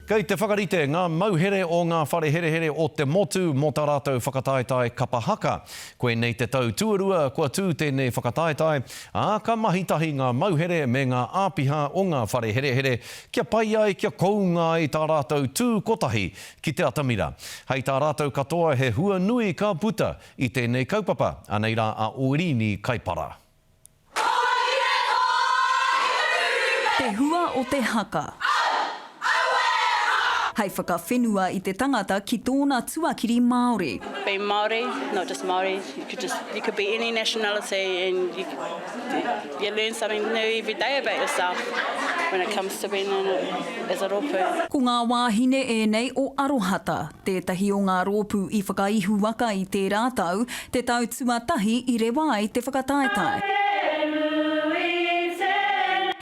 Kei te whakarite ngā mauhere o ngā whare herehere o te motu mō tā rātou whakataetae kapa haka. Koinei te tau tuarua kua tū tēnei whakataetae, ā, ka mahi tahi ngā mauhere me ngā āpiha o ngā whare herehere kia pai ai, kia kounga ai tā rātou tū kotahi ki te atamira. Hei tā rātou katoa he hua nui ka puta i tēnei kaupapa. Anei rā a Oirini Kaipara. Te hua o te haka. Hei whakawhenua i te tangata ki tōna tuakiri Māori. Being Māori, not just Māori, you could just, you could be any nationality and you, you learn something new every day about yourself when it comes to being in a, as a rōpū. Ko ngā wāhine ēnei o Arohata, tētahi o ngā rōpū i whakaihuwaka i tērā tau, te tau tuatahi i rewa ai te whakataetae.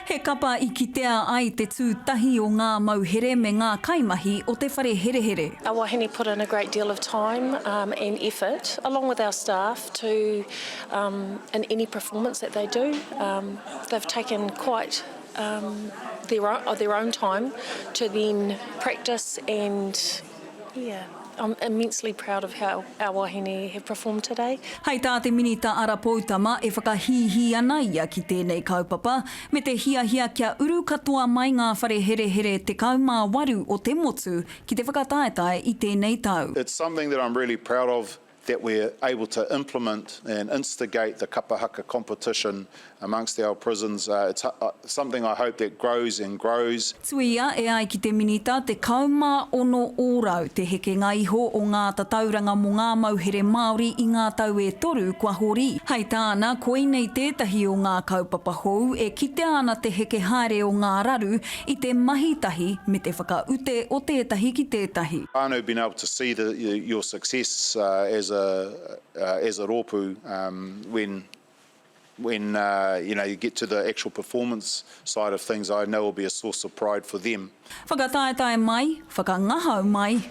He kapa i kitea ai te tū tahi o ngā mauhere me ngā kaimahi o te whare herehere. Our wahine put in a great deal of time and effort, along with our staff, to in any performance that they do. They've taken quite their their own time to then practice and yeah, I'm immensely proud of how our wahine have performed today. Hei tā te Minita Ara Poutama e whakahīhī ana ia ki tēnei kaupapa, me te hiahia kia uru katoa mai ngā whare herehere 18 o te motu ki te whakataetae i tēnei tau. It's something that I'm really proud of that we're able to implement and instigate the kapa haka competition amongst our prisons. It's something I hope that grows and grows. Tuia, e ai ki te Minita, 16 ōrau te hekenga iho o ngā tatauranga mō ngā mauhere Māori i ngā tau e toru kua hori. Hei tāna, koinei tētahi o ngā kaupapa hou e kitea ana te heke haere o ngā raru i te mahi tahi me te whakaute o tētahi ki tētahi. Whānau been able to see the your success as a as a rōpū when when you know you get to the actual performance side of things I know will be a source of pride for them. Whakataetae mai, whakangahau mai.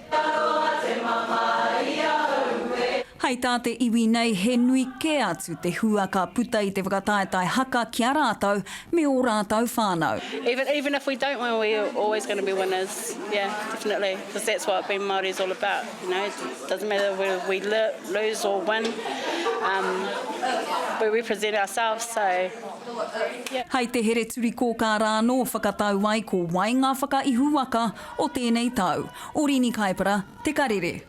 Hei tā te iwi nei he nui kē atu te hua ka puta i te whakataetae haka ki a rātou me ō rātou whānau. Even even if we don't win we're always gonna be winners yeah definitely cause that's what being Māori is all about you know it doesn't matter whether we lose or win um we represent ourselves so yeah. Hei te Hereturikōkā rā anō whakatau ai ko wai ngā whakaihuwaka o tēnei tau. Orini Kaipara, Te Karere.